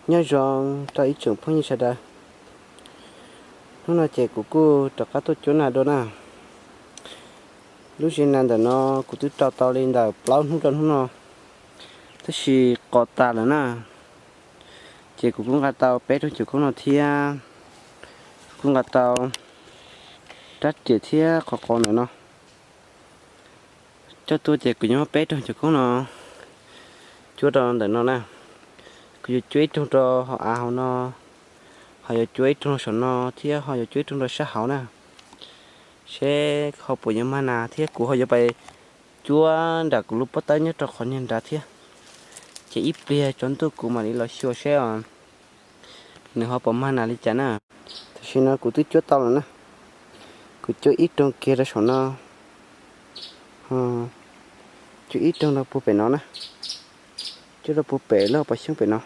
Nyob zoo rau ib tsoom phooj ywg sawv daws. Hnub no ces kuv kuj rov qab tuaj cuab nas dua na. Lub zes nas ntawm no kuv twb rau tau li ntawm plaub hnub rau hnub no, tab sis qos tas lawm na. Ces kuv kuj nqa tau peb rooj cov koob no thiab, kuv kuj nqa tau rab riam thiab qhov qos ntawm no. Coj tuaj ces kuv yuav muab peb rooj cov koob no cuab rau ntawm no na. Kuv yuav cuab ib rooj rau hauv av hauv no, ho yuav cuab ib rooj rau saum no thiab ho yuav cuab ib rooj rau sab hauv na, seb ho puas yuav mag nas thiab. Kuv ho yuav pais cuab nram kuv lub pob tawb nyob rau qhov niag nrad thiab. Ces ib pliag tsaus ntuj kuv mam li los xyuas seb os, nws ho puas mag nas li cas na. Tam sim no kuv twb cuab tau lawm na. Kuv cuab ib rooj kiag rau saum no, cuab ib rooj rau puag pem no na, cuab rau puag pem lub pob xyoob pem no,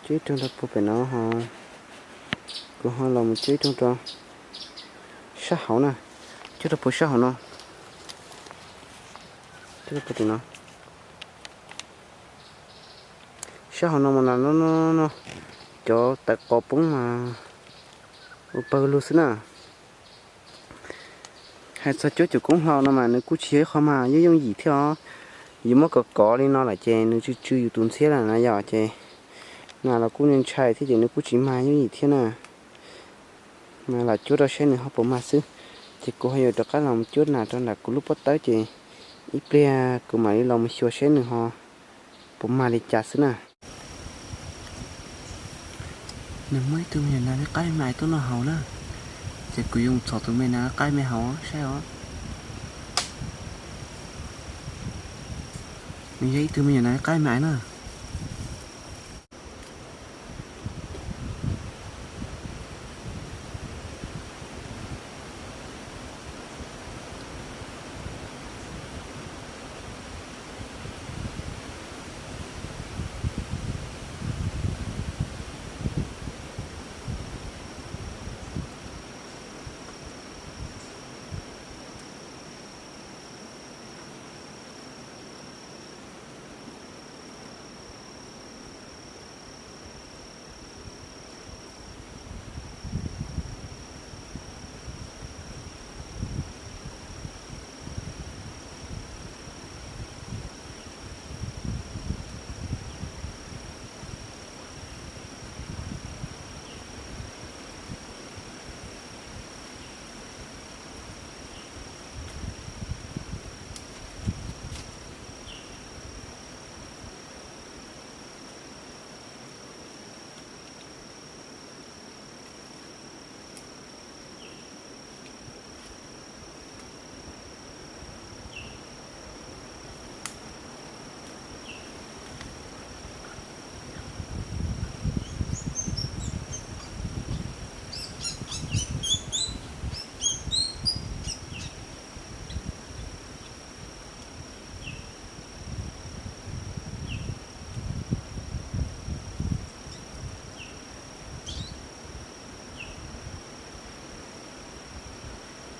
cuab ib rooj rau puag pem no ho kuv ho los mus cuab ib rooj rau sab hauv na, cuab rau puag sab hauv no, cuab rau puag tim no. Sab hauv no mas nas no no no, cov tawv qos poob mas ua pawg lug xwb na. Hais txog cuab cov koob hlau no mas nws kuj tsis yog ib qho mas yooj yooj yim thiab os. Yus muab kov kov li no lawm ces nws tsw tsw yus tus ntxhiab lawm na yom, ces nas los kuj ntshai thiab ces nws kuj tsis mag yooj yim thiab na. Mas lam cuab rau seb nws ho puas mag xwb. Ces kuv ho yuav rov qab los mus cuab nas rau nram kuv lub pob tawb ces ib pliag kuv mam li los mus xyuas seb nws ho puas mag li cas xwb na. Nws muaj ib tug me nyuam nas liab qaib me tuaj noj haus na, ces kuv yuav mus txhom tus me nas liab qaib me haus saib os. Nws yog ib tug me nyuam nas liab qaib me na.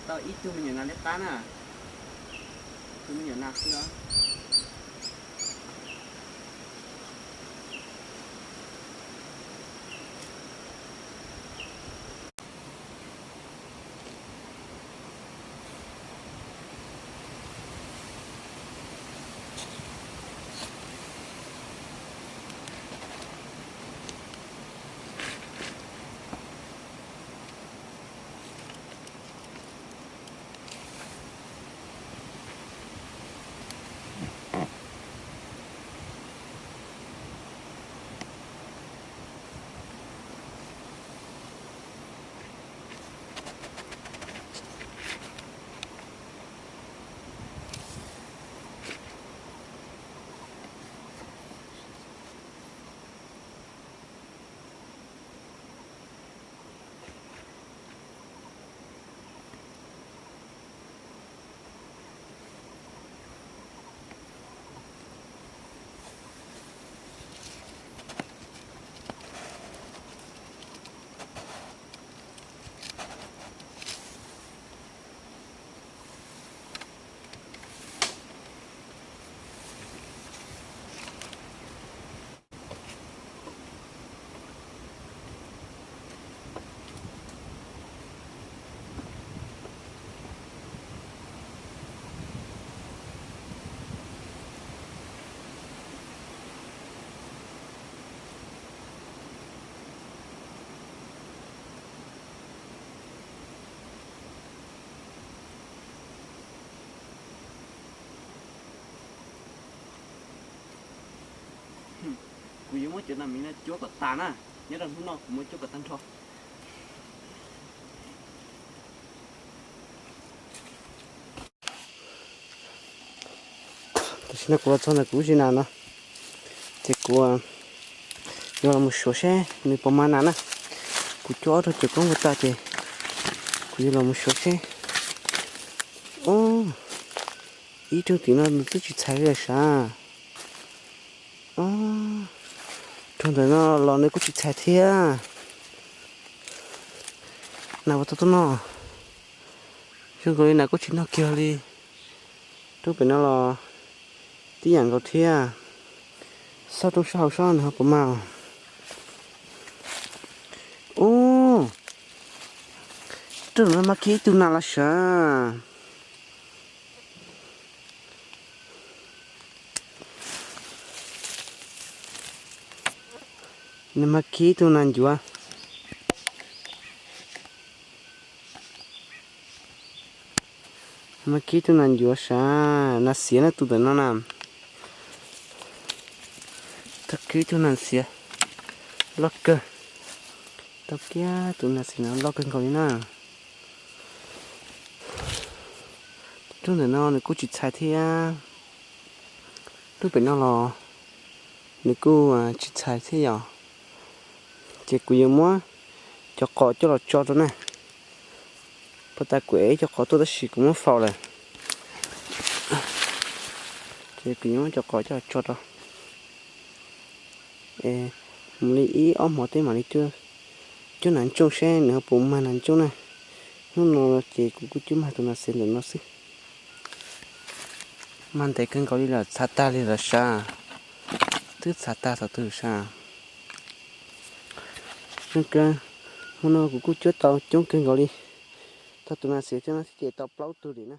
Tau ib tug me nyuam nas liab qab na, ib tug me nyuam nas xwb os. Kuv yuav muab cov nas miv no cuab kom tas na, nyob rau hnub no kuv muab cuab kom tag nrho. Tam sim no kuv los txog ntawm kuv lub zos nas no, ces kuv yuav los mus suav seb nws puas mag nas na. Kuv cuab ob rooj cov koob ua tas ces kuv yuav los mus suav seb. Ub, ib rooj tim no nws twb tsis txhais li lawm sav. Ub, rooj ntawm no los nws kuj tsis txhais thiab. Nas puas tau tuaj noj? Zoo nkaus li nas kuj tsis noj kiag li. Rooj pem no los tib yam nkaus thiab. Xauj rooj sab hauv seb nws ho puas mag. Ub, rooj no mag kiag ib tug nas los sav. Nws mag kiag ib tug nas ncuav. Mag kiag ib tug nas ncuav sav, nas xiav na tus ntawm no na. Tau kiag ib tug nas xiav loj kawg. Tau kiag tus nas xiav no loj kawg nkaus li na. Rooj ntawm no nws kuj tsis txhais thiab. Rooj pem no los nws kuj tsis txhais thiab yom. Ces kuv yuav muab cov qos coj los tso rau na. Puag ta kuv ev cov qos tuaj tab sis kuv muab faus lawm. Ces kuv yuav muab cov qos coj los tso rau. Es mus li ib ob hmo teb mam li cuab nas ntsooj seb nws ho puas mag nas ntsooj na. Hnub no ces kuv kuj cuab mag tus nas xiav ntawm no xwb. Mag ntev kawg nkaus li lawm, txhav tag li lawm sav. Twb txhav tag thaum twg sav. Zoo kawg, hmo no kuv kuj cuab tau coob kawg nkaus li. Tau tus nas xiav thiab no thiab ces tau plaub tug li na.